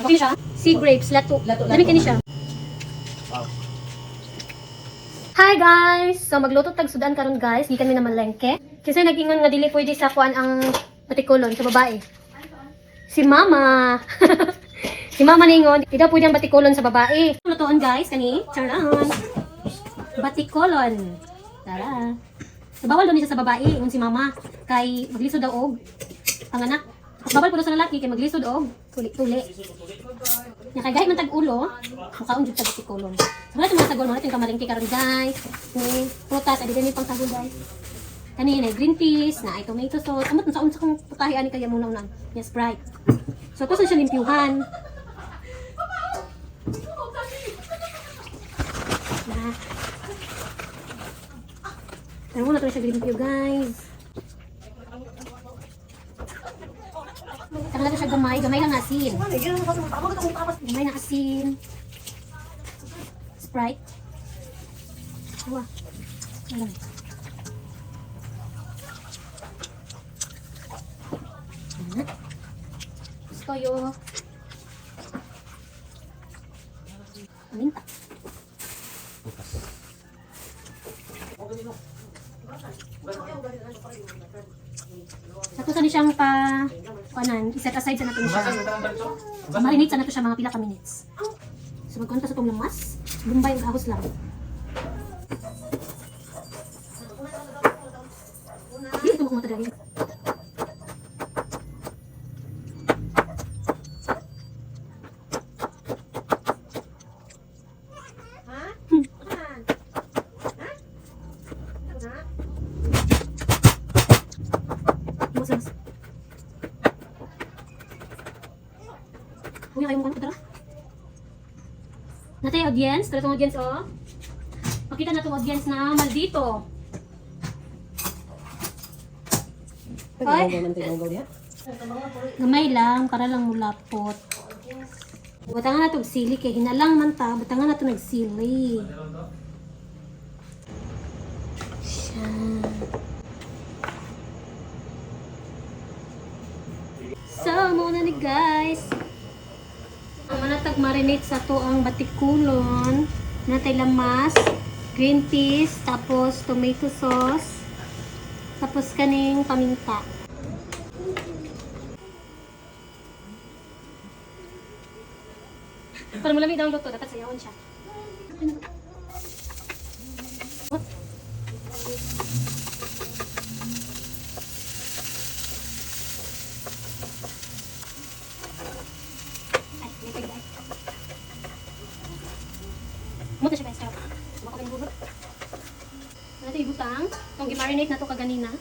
Okay na siya? Sea grapes, lato. Lato, Dami lato. kini siya. Wow. Hi guys! So magluto tag sudan karon guys, gikan mi na malengke. Kasi nag-ingon nga dili pwede sa kuan ang batikolon sa babae. Si mama. Si mama ningon, di daw pwede ang batikolon sa babae. Lutoon guys kani, charan. Batikolon. Tara. So, bawal daw ni siya sa babae, ingon si mama kay maglisod daw og panganak. Tapos bawal po daw sa lalaki kay maglisod og tuli-tuli. Nya kay gahit man tag ulo, mukaon jud sa batikolon. So wala mga sagol, mga itong kamalengke karon guys. Ni prutas, adi din pang sagol guys. Kani na green peas, na ay tomato sauce. Amot sa unsa kong putahe ani kaya muna unan. Ya Sprite. So ato sa siya limpyuhan. Na. Tara muna to siya limpyo guys. Tara na to siya gamay, gamay lang asin. Gamay na asin. Sprite. Wah. Alam. Ano? Toyo. Paminta. Sa ni siyang pa kuanan, i-set aside sa nato ni siya. Marinate sa nato siya mga pila ka minutes. So magkunta sa itong lamas, lumbay ug ahos lang. Dili ito mo dali. Mas mas. Uy, ayaw mo ka tara. Natay audience, tara tong audience oh. Pakita na tong audience na maldito. Ay. Gamay lang para lang mulapot. Butangan na tog sili kay hinalang man ta, butangan na to nagsili. Siya. So, muna ni guys. Ang manatag marinate sa to ang batikulon, natay lamas, green peas, tapos tomato sauce, tapos kaning paminta. Para malamig daw ang luto, dapat sayawan siya. Ay, may pag. Muto siya guys, charot. Baka kayo hugot. Natin ibutang. Itong gi-marinate na to kaganina.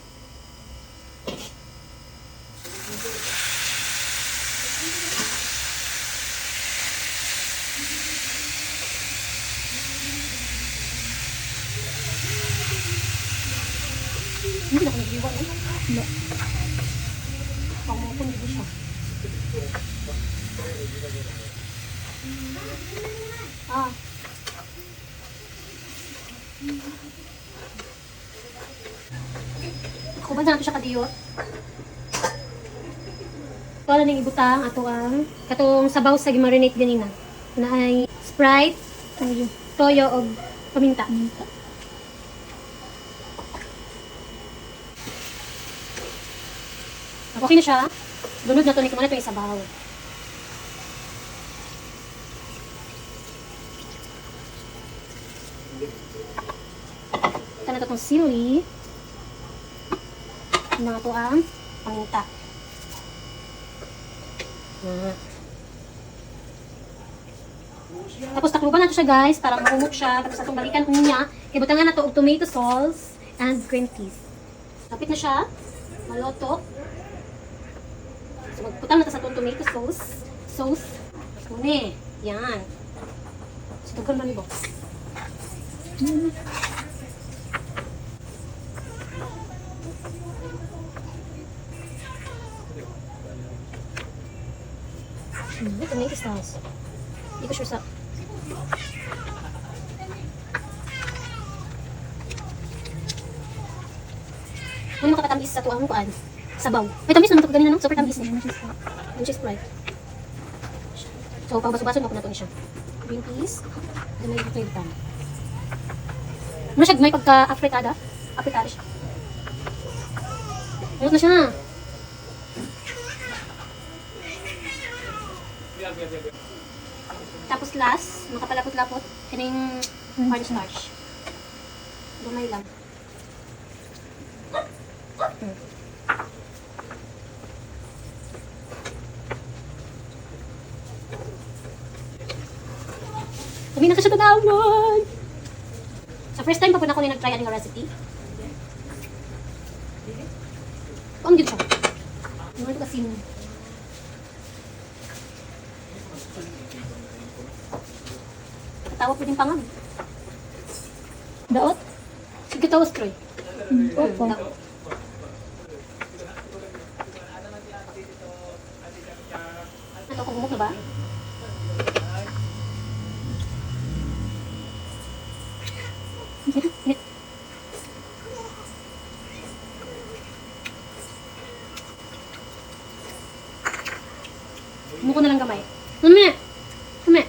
Hindi na ako nag-iwan eh. No. Pangmukon dito siya. Ah. Kuban na nato siya kadiyot. Ito na ning ibutang ato ang katong sabaw sa gimarinate ganina. Na ay Sprite, toyo og paminta. Okay na siya. Lunod na to ni kumana to yung sabaw. Ito na to itong sili. Ito na to ang paminta. Na. Tapos takluban na to siya guys para maumok siya. Tapos atong balikan niya. Kaya butangan na to og tomato sauce and green peas. Kapit na siya. Maloto. So magputang na to sa atong tomato sauce. Sauce. Mune. Yan. So daghan man ni box. Tomato sauce. Hindi ko sure sa. Kung makakatamis sa tuang kuan, sabaw. May tamis naman ito kanina, no? Super tamis. Which is Sprite. So, pagbaso-baso na ko na to ni siya. Green peas. Gamay ko kayo. Ano siya, may pagka-afritada? Afritada siya. Ano na siya? Tapos last, makapalapot-lapot, kaning cornstarch. Gamay lang. Kami na ka siya tanawon! So first time pa po na ako ni nag-try aning recipe. Ang gid siya. Ano ito kasi? Katawa po din pangam. Daot? Sige, tawas, Troy. Opo. Daot. Ito, kung na ba? Init. Muko na lang gamay. Mami! Mami!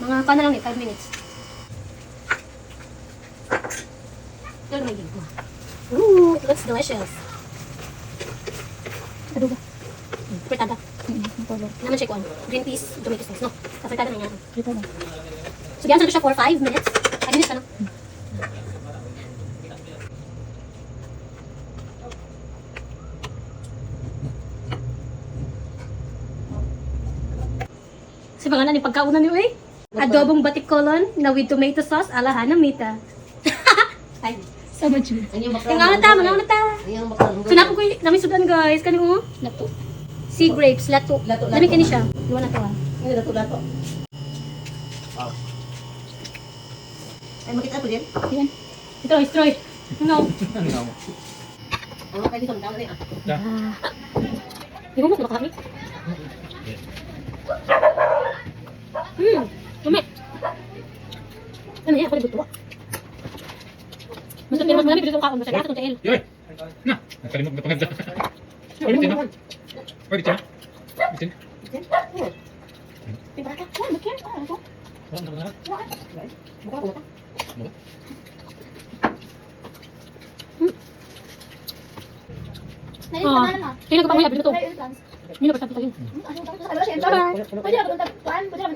Mga pa na lang eh, 5 minutes. Pero may gigo. Ooh, it looks delicious. Aduga. Fritada. Ang color. Naman siya kuan. Green peas, tomato sauce, no? Sa fritada na yan. Dito na. So, diyan sa siya for 5 minutes. 5 minutes pa, no? Sa mga ni pagkauna niyo eh. Adobong batikolon na with tomato sauce ala Hanamita. Ay. Sa ba, Ju? Mga ta, mga ta. So na ko namin sudan guys kani oh. Lato. Sea grapes, lato. Lato, lato. Dami kani siya. Duwa na to ah. Lato-lato. Ay, makita ko din. Yan. Ito, destroy. No. Ang mga kaibigan, tama na yan. Di mo mo kami. Tumi. Ano yan? Ako nagluto. Mas pero mas marami dito kaon basta ato tail. Yoy! Na! Nakalimot na panganda. Uy, bitin na. Uy, bitin na. Bitin. Wala na ba? Mukha ko na. Mukha? Ah, kaya nagpapanguya dito. Hindi na basta tayo. Pwede na